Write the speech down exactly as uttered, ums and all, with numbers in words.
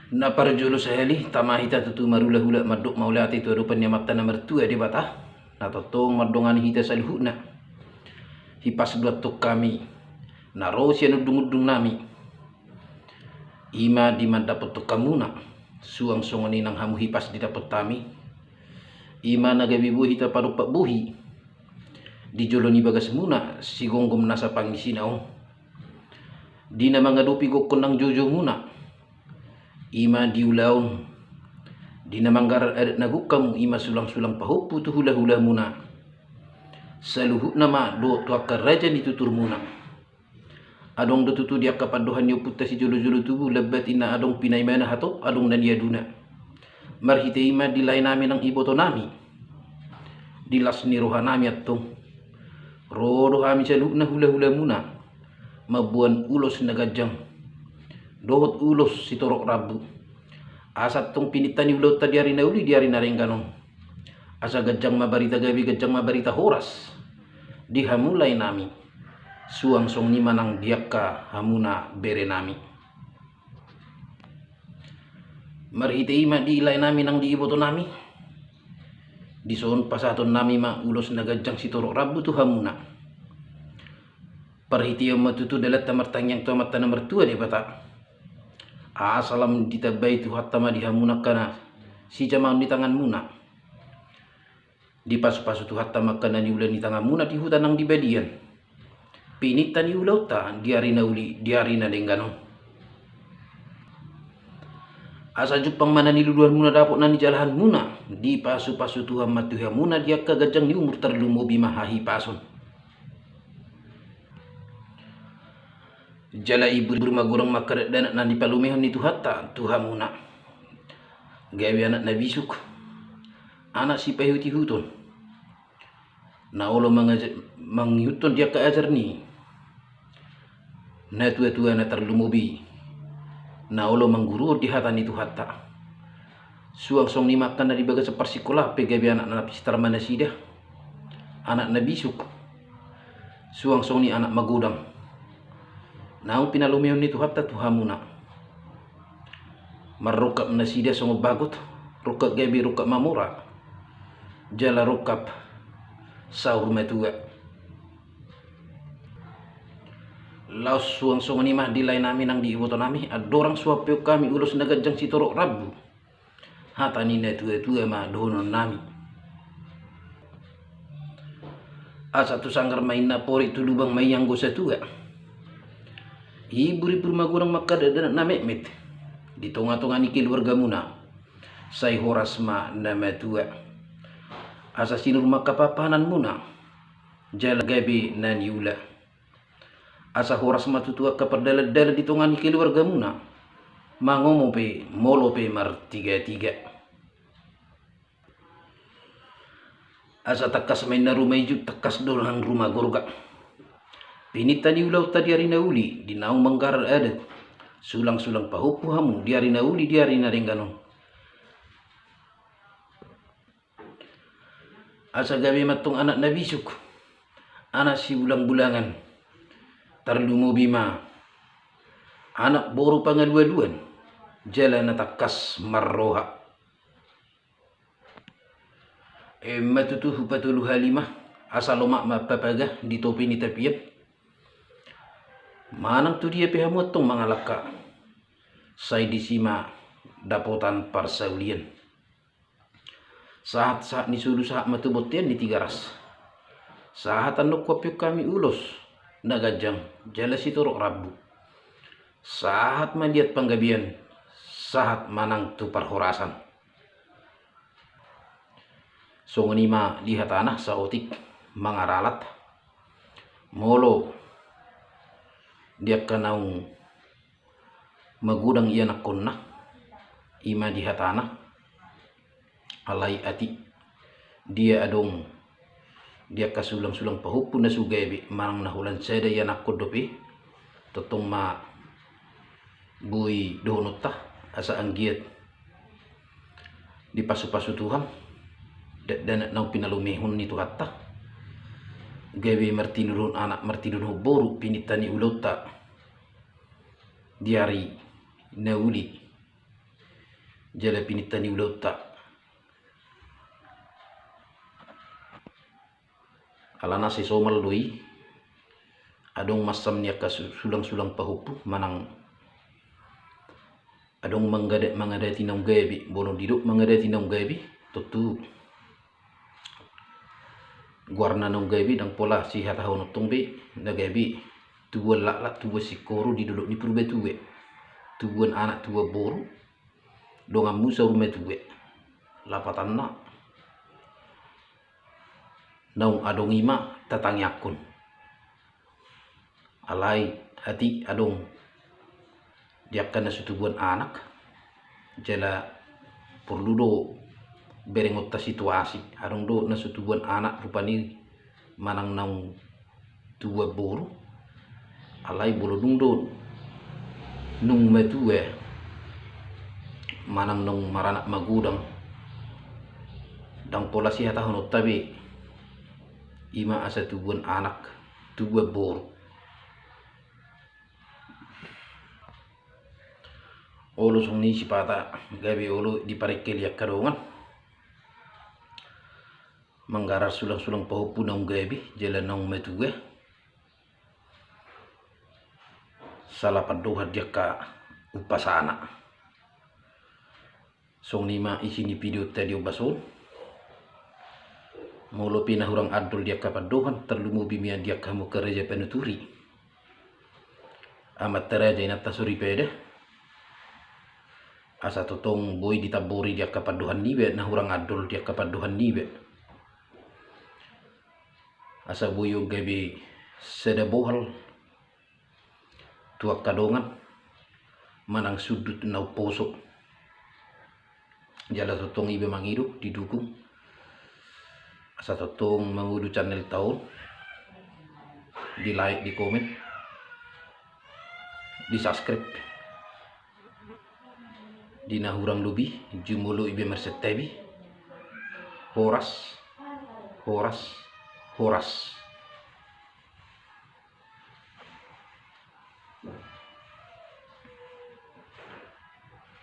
Na parjolo sahali, tama hita tutu marhulahula mandok mauliate tu adopan ni Amanta na martua Debata, na tongtong mandongani hita saluhutna. Hipas do antong hami na ro sian undungundung nami, i ma di mandapothon hamuna, suang songon i nang hamu hipas didapot hami. I ma na gabe boi hita padompak bohi di jolo ni bagasmuna, sigomgom nasa pangisina on, di na mangadopi gokhon nang joujou muna, i ma di ulaon, di na manggarar adat na gok hamu, i ma sulangsulang pahompu tu hulahulamuna, saluhutna ma dohot tu angka raja ni tuturmuna. Adong do tutu di angka pandohan ni ompunta sijolojolo tubu, lambat i na adong pinaimana, hatop adong na niaduna. Marhite i ma di laenami nang ibotonami, di las ni rohanami antong, ro do hami saluhutna hulahulamuna mamboan ulos na ganjang dohot ulos sitorop rambu, asa antong pininta ni ulaonta di ari na uli, di ari na denggan on, asa ganjang ma barita gabe, ganjang ma barita horas di hamu laenami, suang songon i ma nang di angka hamuna berenami. Marhite i ma di laenami nang di ibotonami, dison pasahatonnami ma ulos na ganjang sitorop rambu tu hamuna. Parhiteon ma tutu dalanta martangiang tu Amanta na martua Debata, asa lam ditambai Tuhanta ma di hamuna angka na sijamaon ni tanganmuna. Dipasupasu Tuhanta ma angka na niula ni tanganmuna di huta nang di balian, pininta ni ulaonta di ari na uli, di ari na denggan on. Asa jumpang ma na niluluanmuna, dapot na nijalahanmuna, dipasupasu Tuhan ma tu hamuna di angka ganjang ni umur, tarlumobi ma hahipason. Jala ibur ma godang ma angka dakdanak na nipalumehon ni Tuhanta tu hamuna, gabe anak na bisuk, anak sipaihutihuton, na olo mangaja-, mangihuthon di angka ajar ni natuatuana, tarlumobi na olo mangguruhon di hata ni Tuhanta. Suang songon i ma angka na di bagasan parsikolaan pe, gabe anak na pistar ma nasida, anak na bisuk, suang songon i anak magodang, naung pinalumehon ni Tuhanta tu hamuna. Marrongkap nasida songon bagot, rongkap gabe, rongkap mamora, jala rongkap saur matua. Laos suang songon i ma di laenami nang di ibotonami, andorang so hampehon hami ulos na ganjang sitorop rambu, hata ni natuatua ma dohononnami. Asa tu sanggar ma inna porik, tu lubang ma i anggo satua. Iburibur ma godang ma angka dakdanak na metmet di tongatonga ni keluargamuna, sai horas ma na matua. Asa sinur ma angka pahanpahananmuna, jala gabe na niula. Asa horas ma tutu angka pardalandalan di tonga ni keluargamuna, mangomo pe molo pe martigatiga. Asa tangkas ma inna ruma ijuk, tangkas do nang ruma gorga. Pininta ni ulaonta di ari na uli, di naung manggarar adat, sulangsulang pahompu hamu di ari na uli, di ari na denggan on. Asa gabe ma antong anak na bisuk, anak sibulangbulangan, tarlumobi ma anak boru pangalualuan, jala na tangkas marroha. Emma tutu hupatolu hali ma, asa lomak ma papaga di topi ni tapian. Manang tu dia pe hamu antong mangalangka, sai disi ma dapotan parsaulian. Sahat, sahat ni solu, sahat ma tu bontean ni Tigaras. Sahat annon huampehon hami ulos na ganjang jala sitorop rambu. Sahat ma liat panggabean, sahat ma nang tu parhorasan. Songon i ma di hatana saotik mangaralat. Molo di angka naung magodang ianakhonna, i ma di hatana. Alai atik dia adong di angka sulangsulang pahompu na so gabe manang na holan sada ianakhon dope, tongtong ma boi dohononta, asa anggiat dipasupasu Tuhan dakdanak naung pinalumehon ni Tuhanta, gabe martinuruhon anak, martinuruhon boru, pininta ni ulaonta di ari na uli, jala pininta ni ulaonta. Alana sai somal do i, adong mansam ni angka su-, sulang-sulang pahompu manang adong mangada-, mangadati naung gabe, molo didok mangadati naung gabe, tontu goarna naung gabe ndang pola sihatahononta be, na gabe tubuan laklak, tubuan singkoru di dolok ni Purbatua, tubuan anak, tubuan boru, donganmu saur matua. Lapatanna, naung adong i ma tatangiangkon. Alai atik adong di angka na so tubuan anak, jala porlu do berengonta situasi, adong do na so tubuan anak rupani manang naung tubuan boru. Alai molo dung do nunga matua manang naung maranak magodang, ndang pola sihatahononta be, i ma asa tubuan anak, tubuan boru. Olo songon i sipata, gabe olo diparengkel i angka dongan manggarar sulang-sulang pahompu naung gabe jala naung matua. Sala pandohan di angka umpasana. Songon i ma isi ni videonta di ombas on. Molo pe na hurang andol di angka pandohan, tarlumobi ma di angka hamu angka raja panuturi, amanta raja, inanta soripada, asa tongtong boi ditambori di angka pandohan niba na hurang andol di angka pandohan niba, asa boi on gabe sada bohal tu angka dongan manang sundut na umposo. Jala tongtong iba mangido, didukung, asa tongtong mangolu channelta on, di like, di komen, di subscribe. Di na hurang lobi, jumolo iba marsantabi. Horas, horas, horas.